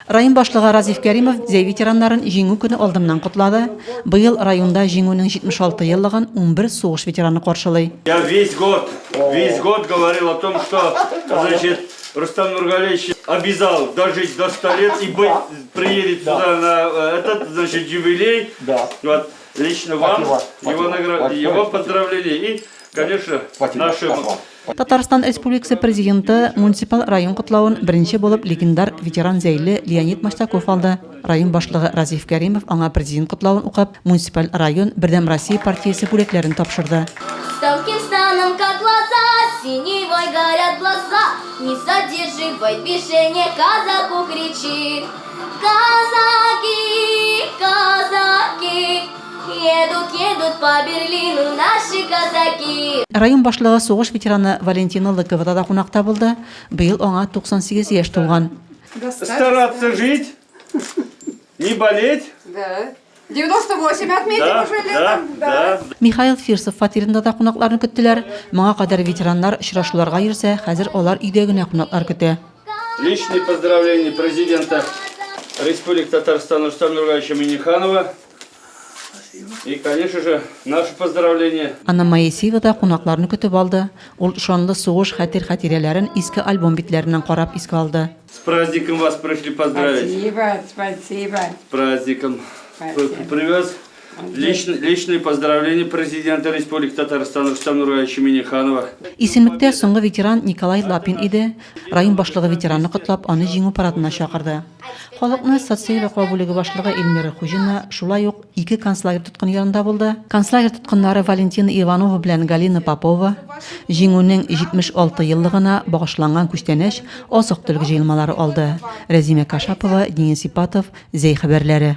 Район башлыгы Разиф Кәримов Зәй ветераннарын Җиңү көне алдыннан котлады. Быел районда Җиңүнең 76 еллыгын 11 сугыш ветераны каршылый. Я весь год, весь год говорил о том, что, значит, Рустам Нургалиевич обязал дожить до 100 лет и быть, приедет сюда на э, этот, значит, юбилей. Да. Вот, лично вам, его, награ... его поздравления и, конечно, нашим Татарстан Республикасы Президенты муниципаль район котлавын беренче булып легендар ветеран зәйле Леонид Маштаков алды. Район башлыгы Разиф Кәримов аңа президент котлавын укып, муниципаль район Бердәм Россия партиясе бүләкләрен тапшырды. С тонким станом, как лоза, Синевой горят глаза, Не задерживай движение, Казаку кричит. Казаки, казаки, Едут, едут по Берлину наши казаки. Район башлыгы сугыш ветераны Валентина Лыковада да кунакта булды. Быел аңа 98 яшь тулган. Стараться жить, не болеть. Да. 98 отметим Да, уже да, летом. да. Михаил Фирсов фатирында да кунакларны көттеләр. Моңа кадәр ветераннар очрашуларга йөрсә, хәзер алар өйдә генә кунаклар көтә. Личные поздравления президента Республики Татарстан Рустама Нургалиевича Минниханова. И, конечно же, наше поздравление. Анна Моисеева да кунакларны көтеп алды. Ул шанлы сугыш хәтер-хатирәләрен иске альбом битләреннән карап искә алды. С праздником вас пришли поздравить. Спасибо, спасибо. С праздником. Спасибо. Привез личные поздравления президента Республики Татарстан Рустама Нургалиевича Минниханова. Исемлектә соңгы ветеран Николай Лапин иде. Район башлыгы ветеранны котлап, аны Җиңү парадына чакырды. Халыкны социаль яклау бүлеге башлыгы Эльмира Хуҗина шулай ук ике концлагерь тоткыны янында булды. Концлагерь тоткыннары Валентина Иванова белән Галина Попова Җиңүнең 76 еллыгына багышланган күчтәнәч азык-төлек җыелмалары алды. Рәзимә Кашапова, Денис Ипатов, Зәй хәбәрләре.